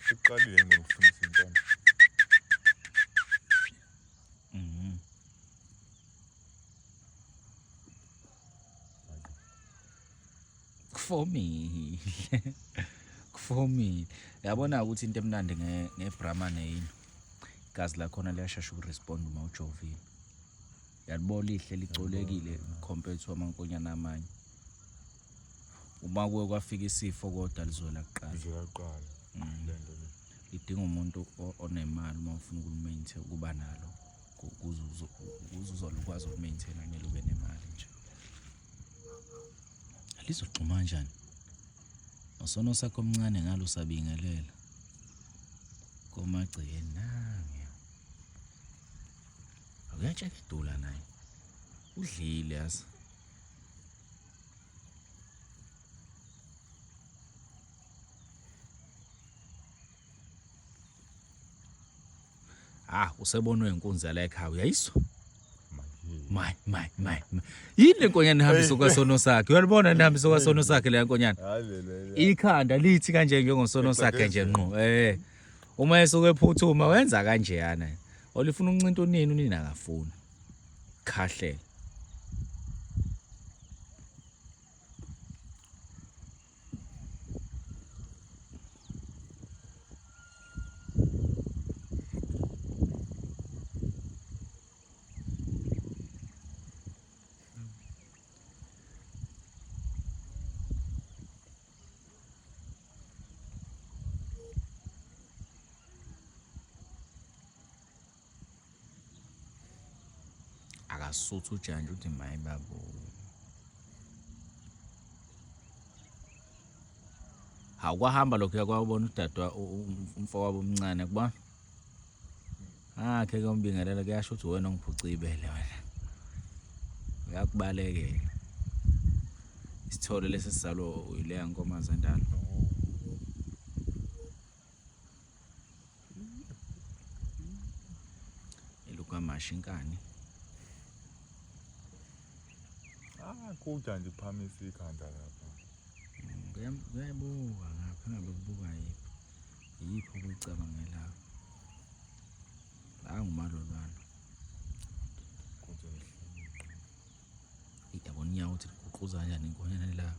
Sekuqalile ngona ukufundisa intwana. Kufomile. Kufomile. Yabona ukuthi into emnandi ngeBrahman yini? Igazi lakhona liyashesha ukurespond uma ujovile. Yalibo lihle licolekile compared to amankonyana amanye. Uma kuke kwafika isifo kodwa lizwela kuqala. Lizwela kuqala. Lento le. Lidinga umuntu onemali uma ufuna ukulimaintain ukuba nalo ukuze uzolukwazi ukumaintain kumele ube nemali nje. Lizogxuma kanjani? Nosono sakho omncane ngalo usabingelela. Komagcekeni nange. Uyatshekidula naye. Udlile yazi. Ah, usebonwe inkunzi yala ekhaya uyayiswa? My my my. Yini le nkonyana ihambisa kwasono sakhe? Uyalibona ihambisa kwasono sakhe le nkonyana? Ikhanda lithi kanje njengosono sakhe nje ngqo. Eh. Uma esuke ephuthuma wenza kanjeyana. Olifuna uncinta unini unini akafuni. Khahlela. Akasuthu ujantshi uthi mayi babo. Hawu kwahamba lokhu kwabona udadwa umfowabo omncane kubona. Ah ke kombingelela kuyasho ukuthi wena ongiphuca ibele wena. Uyakubalekela. Isithole lesi sizalo uyileya nkomazi endala. Elukamashi inkani. Ah, kuda nje kuphamisa ikhanda lapha. Kuyabuka ngapha ngabe kubuka yiphi. Yiphi okucabangela. La ngumalolwana. Yabona unyawo ukuthi liguquza kanjani inkonyane la.